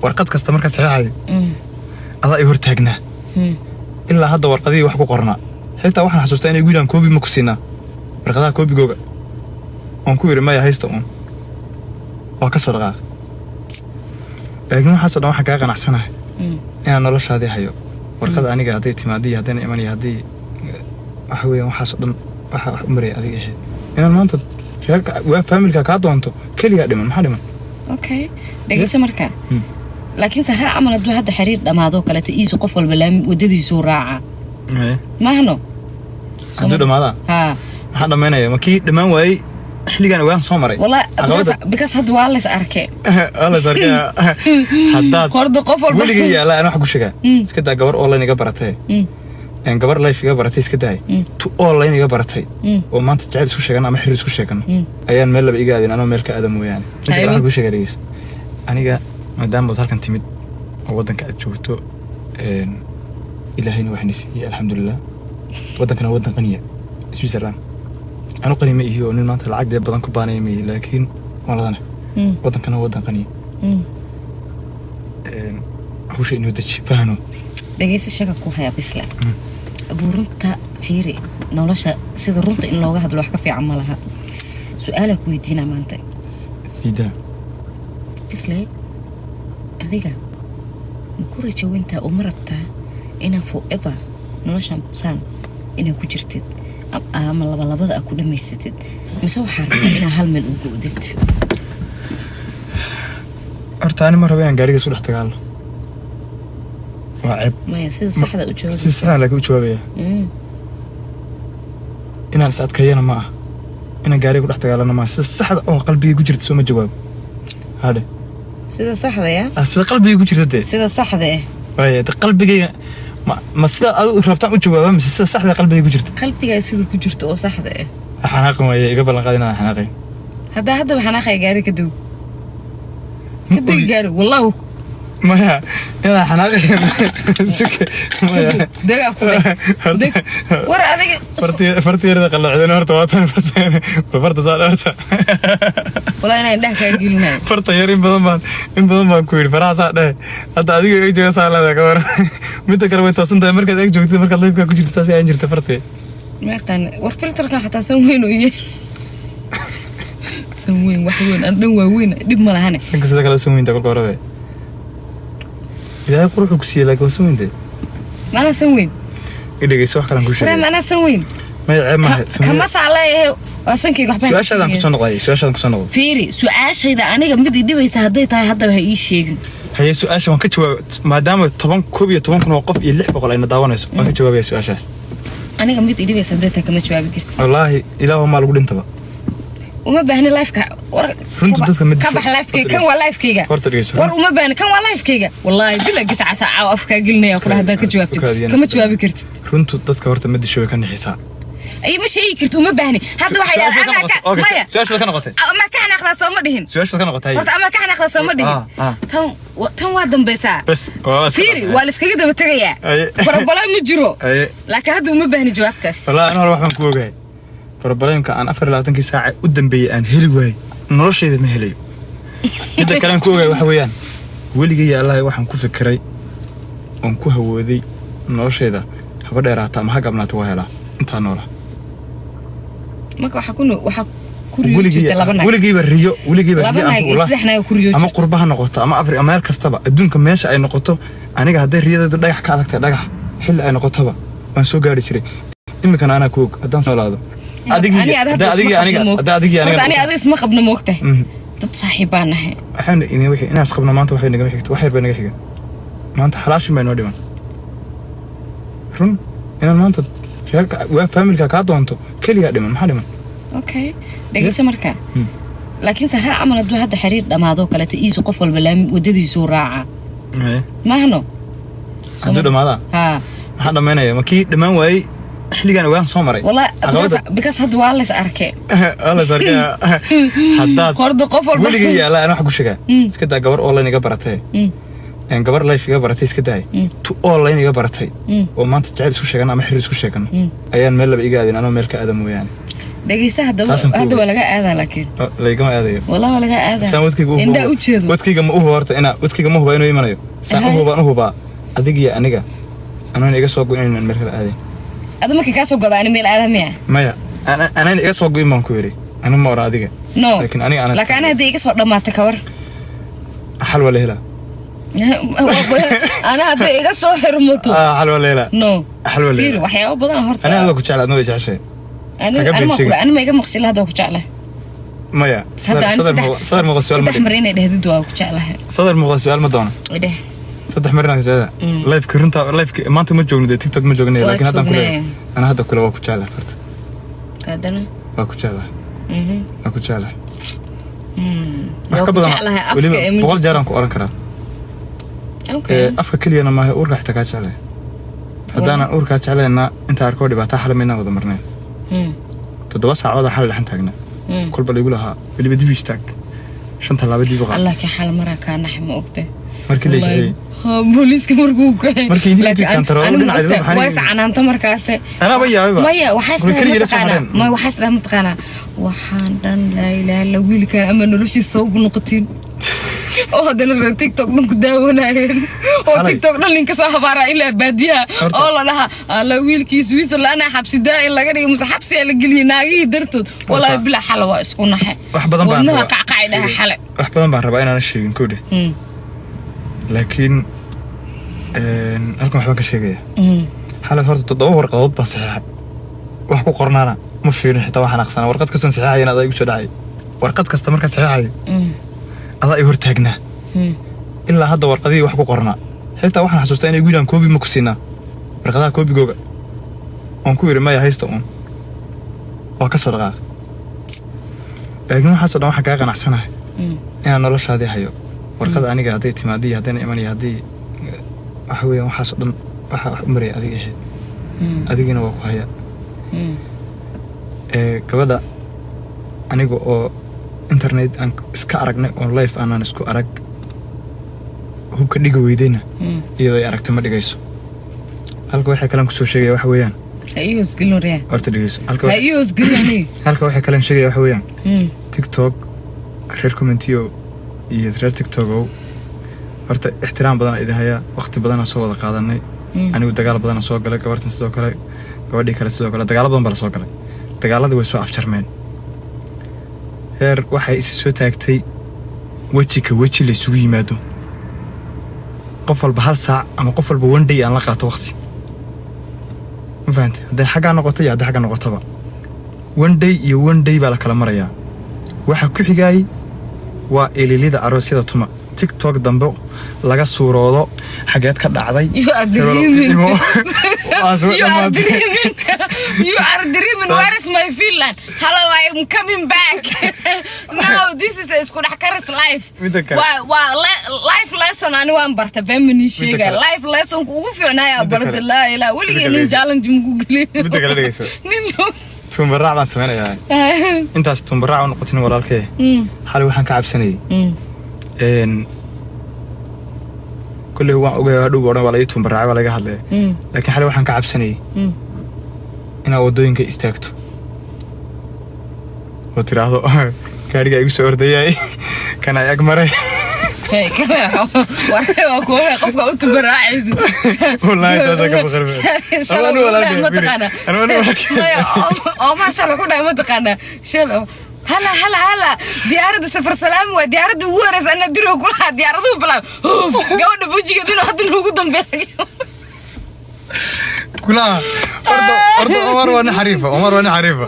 Warqad kasta markaa saxiixayo adaa i hortaagnaa. Ilaa hadda warqadihii wax ku qornaa, xitaa waxaan xasuustaa inay wiilaan koobi ma ku siinaa warqadaha koobigooga. Waan ku yidhi maya, haysta uun, waa ka soo dhaqaaqay. Laakiin waxaasoo dhan waxaan kaga qanacsanahay inaan noloshaadii hayo. Warqada aniga hadday timaadiyo, haddayna imanaya, haddii waxa weeyaan, waxaasoo dhan waxa wax u maraya adiga ahayd. Inaan maanta reerka waa family-ka kaa doonto keligaa dhiman, maxaa dhiman? Okay, dhegeysa marka. Laakiin saraa camal hadduu hadda xiriir dhammaadoo kaleeto iisu qof walba laami wadadiisuu raaca maahno? Hadduu dhamaadaa? Haa. Maxaa dhammaynaya? Ma kii dhammaan waayey xilligaan ogaan soo maray? Wallahi Caqabada- because hadda waa lays arkay. Waa la is arkay. Haddaad Horda qof walba weligay yaalla aan wax ku sheegaa, iska daa gabar online iga baratay, een gabar live iga baratay, iska daay, tu online iga baratay oo maanta jacayl isku sheegano ama xiriir isku sheegano ayaan meel laba iga aadin anoo meel ka aada mooyaane. Inta kale waxaan ku sheegaa, dhegeyso, aniga maadaama ood halkan timid oo waddanka aad joogto, Ilaahayna waxna siiyey, alxamdulilah, waddankana waddan qaniya, Switzerland. Anu qani ma ihi oo nin maanta lacag dee badan ku baanaya ma ihi, laakiin waan ladana. Waddankana waddan qaniya. Hawsha inoo deji, fahano. Dhegeysa, sheeka ku haya bisla abuu. Runta fiiri, nolosha sida runta in looga hadlo wax ka fiican ma laha. Su-aalaa ku weydiinaa maanta. Siidaa. Bisle, adiga ma ku rajaweyntaa oo ma rabtaa inaa forever noloshan saan inaa ku jirtid ama labalabada aa ku dhamaysatid, mise waxaa rabtaa inaa hal meel u go'did? Horta ani ma rabo inaan gaariga isu dhex dagaalno, waa ceeb. Maya, sida saxda u Si jawaab. Saxdan laakiin u jawaabaya, inaan is adkeeyana ma ah, inaan gaariga ku dhex dagaalano ma ah. Sida saxda oo qalbiga ku jirta soo ma jawaabo hadhe? Sida saxda ya. Ah, sida qalbiga ku jirta dee. Sida saxda eh. Waaya de, qalbigayga ma sida adigu rabtaan u jawaaba mise sida saxda qalbiga ku jirta? Qalbigaa sida ku jirta oo saxda eh. Ha xanaaqin waaye, iga ballan qaad inaan xanaaqayn. Haddaa haddaba xanaaqaya, gaari ka dow, ka degi gaari, wallahu. Maya, inaan xanaaqayn suke, maya. Degaa ku dheh, deg war adiga. Farti yarada qalloocdeen horta waa tan farta, farta saa horta. Walaa inaan indhaha kaa gelinayo. Farta yar in badan baan ku yidhi faraha saa dhehe. Hadda adiga eg jooga saa leedahay, ka war midda kale way toosan tahay markaad eg joogtid, markaad live-ka ku jirto saas ayaan jirta farti. Meeqaan war, filterkan xataa san weyn oo yahay, san weyn, wax weyn aan dhan waa weyn, dhib ma lahane. Sanka sida kale san weynta kolka horebe Ilaahay quruxuu ku siiyey, laakiin waa san weynte. Macnaa san weyn. I dhegeyso, wax kalaan kuu Waraa sheegay. Macnaa san weyn. Maya, ceeb maaha. Kama saa leeyahay, waa sankayga waxba. Su-aashaadaan kusoo noqday, su-aashaadaan kusoo noqday. Fiiri, su-aashayda aniga mid i dhibaysa hadday tahay haddaba ha ii sheegin. Haye, su-aasha waan ka jawaab, maadaama 11,600 oo qof ayna daawanayso, waan ka jawaabaya su-aashaas. Aniga mid i dhibaysa hadday tahay kama jawaabi kartid. Wallaahi ilaahu maa lagu dhintaba. Uma baahni live-ka war. Runtu dadka ma ka bax live-kayga, kan waa live-kayga. Horta dhegeyso. War uma baahni, kan waa live-kayga. Wallaahi bila gisca saaca oo afkaa gelinaya kula haddaa ka jawaabtid. Kama jawaabi kartid. Runtu dadka horta ma disho, way ka nixisaa. Ay, ma sheegi kartid, uma baahni. Hadda waxay Su-aasha dhahdaan ka ama ka noqotay. Okay, maya. Su-aasha ka noqotay. Ama ka xanaaqdaa soo ma dhihin? Su-aasha ka noqotay. Horta ama ka xanaaqdaa soo ma dhihin? Ah, ah. Tan waa dambaysaa. Bas waa iska. Fiiri, waa la iskaga daba tegayaa. Aye. Problem ma jiro. Aye. Laakiin hadda uma baahni jawaabtaas. Wallaahi anu hore wax baan ku ogahay, problem-ka aan 24-kii saaca u dambeeyey aan heli waayey noloshayda ma helayo. Midda kale aan ku ogahay waxa weeyaan, weligay Allahay waxaan ku fikiray oon ku hawooday noloshayda, haba dheeraata ama ha gabnaata, waa helaa intaa noola. Marka waxaa ku riyo jirta laba naag. Weligayba riyo, weligayba Laba riyo aan naag iyo wallahi- saddex naag ku riyo ama jirta. Qurba ha noqoto ama Afrika ama meel kastaba adduunka meesha ay noqoto, aniga hadday riyadeedu dhagax ka adagtahay, dhagax xilli ay noqotoba waan soo gaari jiray. Iminkana anaa ku og haddaan noolaado Ani aad hadda hadda isma adigii aniga qabno moogta. Hadda adigii aniga Horta ani adiga isma qabno moogtahay. Dad saaxiib baan nahay. Waxayna inay wixii inaas qabno maanta waxay nagama xigto, wax yar bay naga xiga maanta, xalaashin baa inoo dhiman. Run inaan maanta reerka waa family-ka kaa doonto keligaa dhiman, maxaa dhiman? Okay, dhegeysa marka. Laakiin saraa camal hadduu hadda xiriir dhammaadoo kaleeto iisu qof walba laami wadadiisuu raaca maahno? Hadduu dhamaadaa? Haa. Maxaa dhammaynaya? Ma kii dhammaan waayey xilligaan ogaan soo maray? Wallahi Caqabada- because hadda waa lays arkay. Waa la is arkay. Haddaad Horda qof walba weligay yaalla aan wax ku sheegaa, iska daa gabar online iga baratay, een gabar live iga baratay, iska daay, tu online iga baratay oo maanta jacayl isku sheegano ama xiriir isku sheegano ayaan meel laba iga aadin anoo meel ka aada mooyaane. Dhegeysa haddaba. Taasaan ku Hadda ogay. waa laga aadaa laakiin. Laygama aadayo. Wallah, waa laga aadaa. Saan wadkayga u Indhaa u jeedo. Wadkayga ma u huba horta inaa wadkayga ma huba inuu imanayo. Saan u hubaan u hubaa adiga iyo aniga anaan iga soo go'in inaan meel kale aadayn. Ada markay kaa soo goda, ani meel aada miya? Maya, anaan iga soo go'in baan ku yidhi. Anu ma oran adiga. No. Laakiin aniga anaa Laakiin ani haddii iga soo dhammaatay, kawar? Xal waa la helaa. Ana hadday iga soo xirmato. Ah, xal waa la helaa. No. Xal waa la Fiir, helaa. waxyaabo badan horta. Aniga adoo ku jecla, adna way jeceshahay. Ani Haga ani ma been sheegin. kula ani ma iga maqshila hadda waa ku jeclahay. Maya. Hadda ani Sadar saddex muuqda, sadar muuqda su'aal ma saddex mar inay dhehdid waa ku jeclahay. Sadar muuqda su'aal ma doono. Idheh. Saddex mar inaan jeclaa. Live-ka runta, live-ka maanta ma joogno dee, TikTok ma joogno. Waa laakiin haddaan ku joognay. leeyahay, ana hadda kule waa ku jeclahay farta. Haddana. Waa ku jeclahay. Waa ku jeclahay. Wax Waa ka ku badan jeclahay afka weliba ee ma 100 jirto. jeer aan ku oran karaa. Okay. Afka keliyana maaha, uurka xitaa kaa jeclahay. Haddaanan uurkaa jeclayna, inta arkoo dhibaataa xalay maynaan wada marnayn. 7 saacadood xalay dhexan taagnaa. Kolba laygu lahaa weliba dib u istaag, shan tallaabo dib u qaad. Allah, kii xal maraa kaa naxay, ma ogte? Markii la kaxeeyey. Ha, booliiska markuu kaxeeyey. Markii idinka Laakiin intuu kantaroolo ani ma dhinaca idinla ogta, baxayn. waa is canaanta markaase. Anaaba yaabayba. Maya, waxaa Markii isdhahay keligii la soo mataqaanaa hareen. Maya, waxaa isdhahay mataqaanaa, waxaan dhan laa ilaaha illa wiilkan ama noloshiisa sabab u noqotiin oo haddana reer TikTok dhan ku daawanayeen oo Xalay. TikTok dhan linka soo habaaraa ilaa baadiyaha Horta- oo la dhaha alla wiilkii Switzerland xabsi daa in laga dhigay mase xabsiyaa la geliyay naagihii dartood. Walaahi bilaa, xale waa isku naxay. Wax badan baan Wadnaha rabaa. qacqacay dhaha xale. Wax badan baan rabaa inaanan sheegin kowdhe. Laakiin halkan waxbaan ka sheegaya. Xalay horta 7 warqadood baan saxeexay. Wax ku qornaana ma fiirin xitaa, waxaan aqsanaa warqad kastoon saxeexayana adaa igu soo dhacay. Warqad kasta markaan saxeexayo adaa i hortaagnaa. Ilaa hadda warqadihii wax ku qornaa, xitaa waxaan xasuustaa inay igu yidhahan koobi ma ku siinaa warqadaha koobigooga, oon ku yidhi maya, haysta uun. Waa ka soo dhaqaaqay, laakiin waxaasoo dhan waxaan kaga qanacsanahay inaan noloshaadii hayo. Warqad aniga hadday timaado iyo haddayna iman iyo haddii waxa weeyaan, waxaasoo dhan waxa wax u maraya adiga ahayd. Adigina waa ku haya. Gabadha aniga oo internet aan iska aragnay oo live aanan isku arag hubka dhiga weydayna, iyadoo ay aragtay ma dhigayso. Halka waxay kalean kusoo sheegaya waxa weeyaan Ha ii hoosgelin, riyaa. Horta dhigayso halka. Ha ii hoosgelin aniga. Halka waxay kalean sheegaya waxa weeyaan, TikTok reer commentiyo iyo reer TikTokow, horta ixtiraam badan idin hayaa. Waqti badanaa soo wada qaadanay. Anigu dagaal badanaa soo galay, gabartan sidoo kale, gabadhii kale sidoo kale, dagaalo badan baa la soo galay. Dagaaladii way soo afjarmeen. Heer waxay isi soo taagtay weji ka weji la isugu yimaado, qof walba hal saac ama qof walba one day aan la qaato waqti. Ma fahantay? Hadday xaggaa noqoto iyo hadday xagga noqotaba, one day iyo one day baa la kala marayaa. Waxa ku xigaayay waa ililida aroosyada tuma. TikTok dambe laga suuroodo xageed ka dhacday. You are dreaming. Waa soo You are dhammaatay. dreaming. You are dreaming. Where is my Finland? Hello, I am coming back. Now this is a isku dhex karis life. Midda kale. Waa life lesson ani waan barta, been mani sheega. Kale. Life lesson ku ugu fiicnaayaa Midda barta. kale. Laa ilaa weligay Midda kale. nin challenge muku gelin. Midda kale dhegeyso. Nin. Tuumbaraac baan samaynayaa. Intaas tuumbaraac u noqotin walaalkee. Xalay waxaan ka cabsanayay kolley waan ogahay hadhow odhan waa la ii tuumbaraacay, waa laga hadlaya. Laakiin xalay waxaan ka cabsanayay inaad waddooyinka istaagto oo tiraahdo gaadhiga igu soo ordayay kana ag maray. Hey, kale war waa kuwa qofka u tubaraacaysid. Wallaahi taasaan ka baqar. Shalay Anu ku dhahay walaalkay, mataqaanaa. Anu walaalkay. Maya, oo maa shalay ku dhahay mataqaanaa. Shalay hala hala hala diyaaradda Safar Salaam waa diyaaradda ugu horeysa anaa diro kulahaa diyaaraduhu bilaab. Huf, gabadha wejigeeda inuu hadda noogu dambeeyo. Kulaha horta horta, Omar waa nin xariifa, Omar waa nin xariifa.